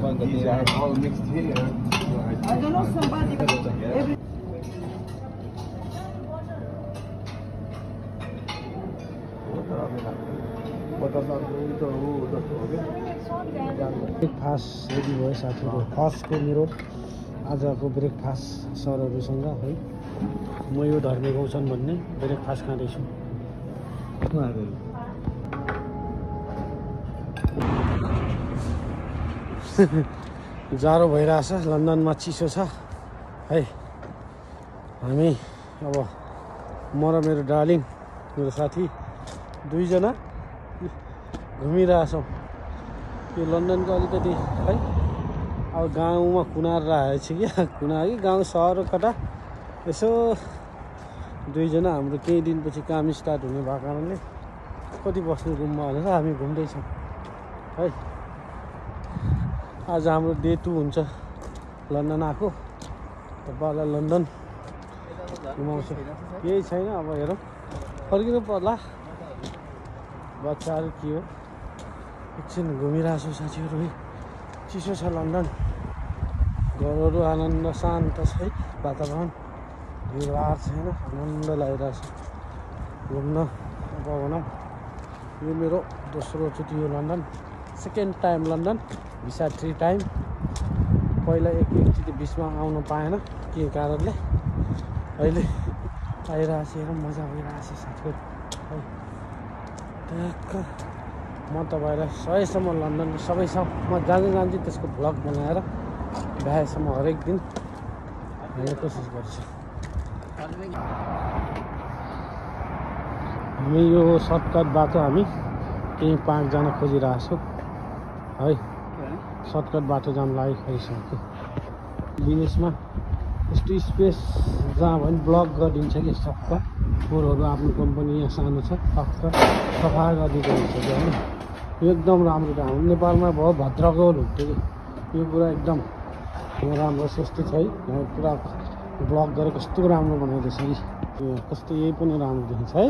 one that they are all mixed here. I don't know somebody. Every breakfast ready भयो साथीहरु फर्स्टको मेरो आजको breakfast सरहरुसँग है म यो धर्मे गौछन् भन्ने ब्रेकफास्ट खाँदैछु जाडो भइरहेछ लन्डनमा चिसो छ है हामी अब म र मेरो डार्लिङ मेरो साथी दुईजना घुमिरहेछौँ यो लन्डनको अलिकति है अब गाउँमा कुनार रहेछ कि कुना कि गाउँ सहर कता यसो दुईजना हाम्रो केही दिनपछि काम स्टार्ट हुने भएको कारणले कति बस्ने रुममा भनेर हामी घुम्दैछौँ है आज हाम्रो डे 2 हुन्छ लन्डन आएको तपाईँलाई लन्डन घुमाउँछ केही छैन अब हेरौँ फर्किनु पर्ला बच्चाहरू के हो एकछिन घुमिरहेको छु साथीहरू है चिसो छ लन्डन घरहरू आनन्द शान्त छ है वातावरण भिडभाड छैन आनन्द लागिरहेछ घुम्न अब भनौँ यो मेरो दोस्रो चोटि हो London second time London visa 3 time पहिला एकचोटि बिचमा आउनु पाएन के कारणले अहिले आइरहेछ हेरौँ मजा भइरहेछ साथीहरू है ट्याक्क म तपाईँलाई सयसम्म लन्डनको सबै छ म जान्छु त्यसको भ्लग बनाएर भ्याएसम्म हरेक दिन हेर्ने कोसिस गर्छु हामी यो सर्टकट बाटो हामी केही 5 जना खोजिरहेछौँ है सर्टकट बाटो जान लागिसक्यो विदेशमा यस्तो स्पेस जहाँ भने ब्लक गरिदिन्छ कि सबका फोरहरू आफ्नो कम्पनी यहाँ सानो छ टक्क सफा गरिदिएको हुन्छ कि होइन यो एकदम राम्रो हाम्रो नेपालमा भयो भद्रगोल हुन्थ्यो कि यो कुरा एकदम राम्रो सस्तो छ है यहाँ पुरा ब्लक गरेर कस्तो राम्रो बनाइदिएछ कि कस्तो यही पनि राम्रो देखिन्छ है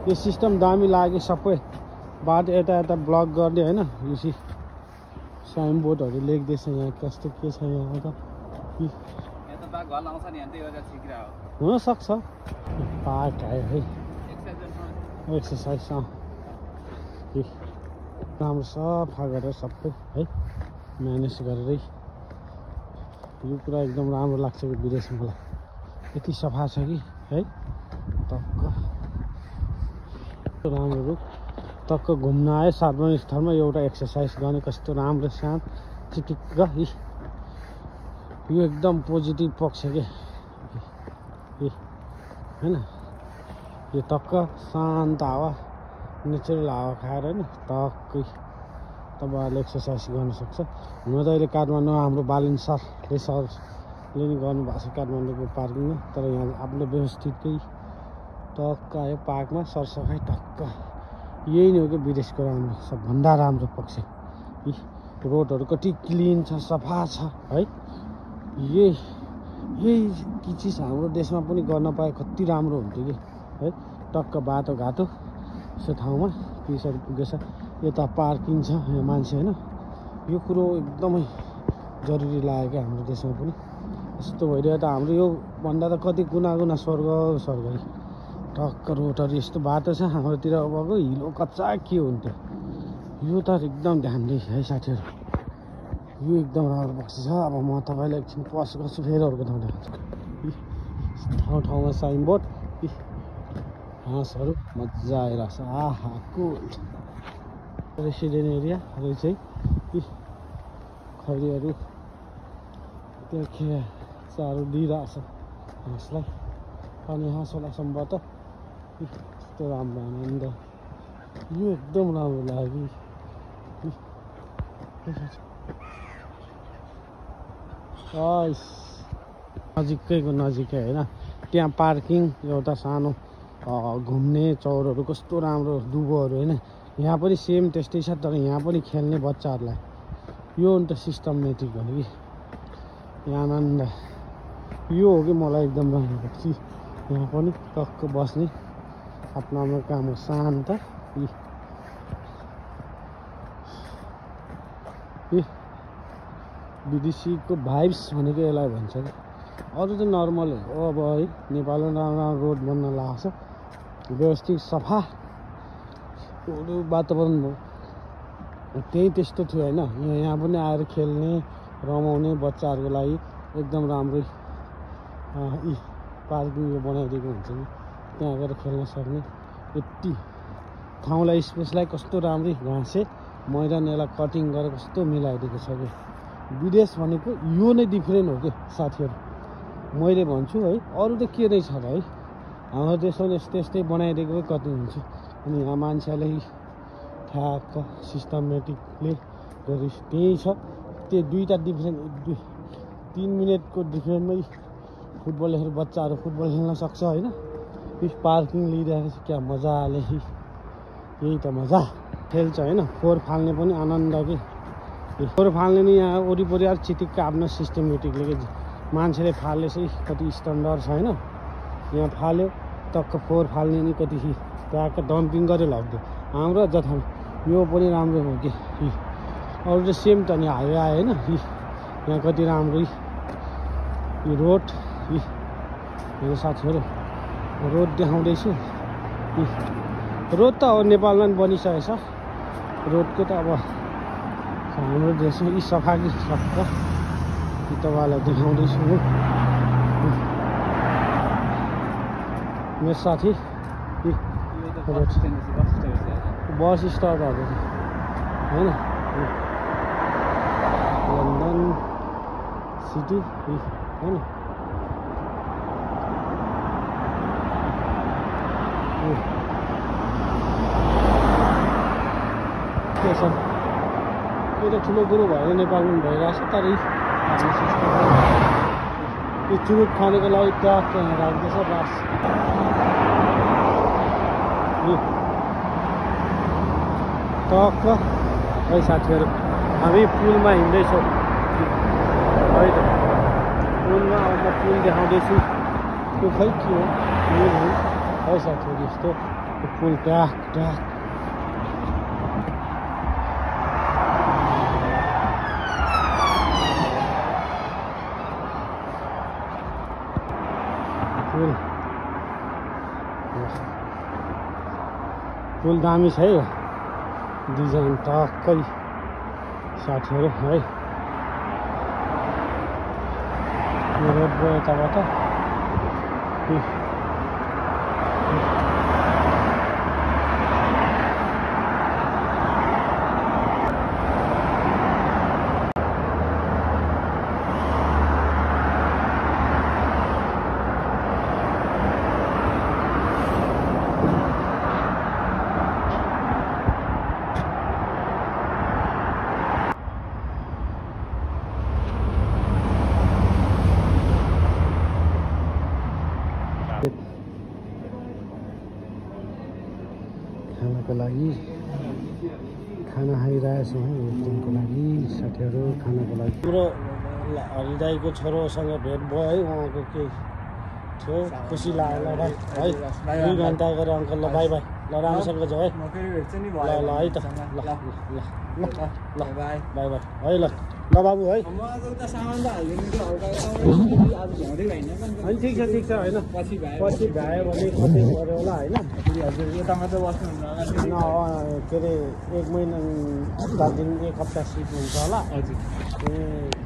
यो सिस्टम दामी लाग्यो सबै बाटो यता ब्लक गर्ने होइन यो साइन बोर्डहरू लेख्दैछ यहाँ कस्तो के छ यहाँ त हुनसक्छ पार्क आयो है एक्सर्साइज राम्रो सफा गरेर सबै है म्यानेज गरेरै यो कुरा एकदम राम्रो लाग्छ कि विदेशमा मलाई यति सफा छ कि है टक्क राम्रो टक्क घुम्न आयो सार्वजनिक स्थलमा एउटा एक्सर्साइज गर्ने कस्तो राम्रो शान्त चिटिक्क यो एकदम पोजिटिभ पक्ष के हैन यो टक्क शान्त हावा नेचुरल हावा खाएर नि टक्कै तपाईँहरूले एक्सर्साइज गर्न सक्छ हुन त अहिले काठमाडौँ हाम्रो बालिन सरले नि गर्नुभएको छ काठमाडौँको पार्किङमा तर यहाँ आफ्नो व्यवस्थितै टक्क आयो पार्कमा सरसफाइ टक्क यही नै हो कि विदेशको राम्रो सबभन्दा राम्रो पक्ष रोडहरू कति क्लिन छ सफा छ है यही चिज हाम्रो देशमा पनि गर्न पाए कति राम्रो हुन्थ्यो कि है टक्क बाटोघाटो यस्तो ठाउँमा पिसहरू पुगेछ यता पार्किङ छ यहाँ मान्छे होइन यो कुरो एकदमै जरुरी लाग्यो क्या हाम्रो देशमा पनि यस्तो भइरहेको त हाम्रो यो भन्दा त कति गुना स्वर्ग टक्क रोडहरू यस्तो बाटो छ हाम्रोतिर अब हिलो कच्चा के हुन्थ्यो यो त एकदम ध्यान दिए है साथीहरू यो एकदम राम्रो पक्ष छ अब म तपाईँलाई एकछिन पस गर्छु फेरि अर्को ठाउँ देखाउँछु ठाउँमा साइनबोर्ड हाँसहरू मजा आइरहेछ आहा कुल रेसिडेन्ट एरिया रहेछ है खरीहरू त्यो चारो दिइरहेछ हाँसलाई अनि हाँसवाला सम्भवत यस्तो राम्रो आनन्द यो एकदम राम्रो लाग्यो नजिकैको नजिकै होइन त्यहाँ पार्किङ एउटा सानो घुम्ने चौरहरू कस्तो राम्रो दुबोहरू होइन यहाँ पनि सेम त्यस्तै छ तर यहाँ पनि खेल्ने बच्चाहरूलाई यो अन्त सिस्टमेटिक हो कि यहाँ आनन्द यो हो कि मलाई एकदम राम्रो लाग्छ यहाँ पनि टक्क बस्ने आफ्नो आफ्नो काम हो शान्त विदेशीको भाइब्स भनेको यसलाई भन्छ कि अरू त नर्मल हो अब है नेपालमा राम्रो राम्रो रोड बन्न लाग्छ व्यवस्थित सफा वातावरण भयो त्यही त्यस्तो थियो होइन यहाँ पनि आएर खेल्ने रमाउने बच्चाहरूको लागि एकदम राम्रै पार्किङ बनाइदिएको हुन्छ नि त्यहाँ गएर खेल्न सक्ने यति ठाउँलाई स्पेसलाई कस्तो राम्रै घाँसे मैदान यसलाई कटिङ गरेर कस्तो मिलाइदिएको छ कि विदेश भनेको यो नै डिफ्रेन्ट हो कि साथीहरू मैले भन्छु है अरू त के नै छ र है हाम्रो देशमा यस्तै यस्तै बनाइदिएको कति हुन्छ अनि यहाँ मान्छेले ठ्याक्क सिस्टमेटिकले गरी त्यही छ त्यो दुईवटा डिफ्रेन्ट 3 मिनटको डिफ्रेन्टमै फुटबलहरू बच्चाहरू फुटबल खेल्न सक्छ होइन पार्किङ लिइरहेको छ क्या मजाले यही त मजा खेल्छ होइन फोहोर फाल्ने पनि आनन्द कि फोहोर फाल्ने नि यहाँ वरिपरि अरू चिटिक्क आफ्नो सिस्टमेटिकले कि मान्छेले फाल्ने चाहिँ कति स्ट्यान्डर्ड छ होइन यहाँ फाल्यो टक्क फोहोर फाल्ने नि कति ट्याक्क डम्पिङ गरेर लग्यो हाम्रो जथा यो पनि राम्रो हो कि अरू त सेम त नि हाइवे आयो होइन यहाँ कति राम्रो यो रोड मेरो साथीहरू रोड देखाउँदैछु रोड त अब नेपालमा पनि बनिसकेको छ रोडको त अब हाम्रो देशमा यी सफा कि सफा तपाईँलाई देखाउँदैछु म मेरो साथी बस स्टपहरू होइन लन्डन सिटी होइन के छ त्यो त ठुलो कुरो भएर नेपालमा भइरहेको छ तर यो चुरुट खानेको लागि ट्याक यहाँ राख्दैछ बास टक्क है साथीहरू हामी पुलमा हिँड्दैछौँ है त पुलमा अब म पुल देखाउँदैछु त्यो खै के हो पुल हो है साथीहरू यस्तो पुल ट्याक ट्याक पुल दामी छ है डिजाइन टक्कै साथीहरू है यो रोड गयो यताबाट खानाको लागि खाना खाइरहेछौँ है दिनको लागि साथीहरू खानाको लागि हाम्रो हरिदाईको छोरोसँग भेट भयो है उहाँको केही थियो खुसी लाग्यो ल भाइ है 2 घन्टा गएर अङ्कल ल बाई बाई ल राम्रोसँग जाऊ है ल ल है त ल ल ल ल बाई बाई बाई है ल ल बाबु है होइन ठिक छ होइन पछि भ्यायो भने कतै पऱ्यो होला होइन हजुर यता मात्रै बस्नु के अरे 1 महिना 10 दिन 1 हप्ता सिट हुन्छ होला हजुर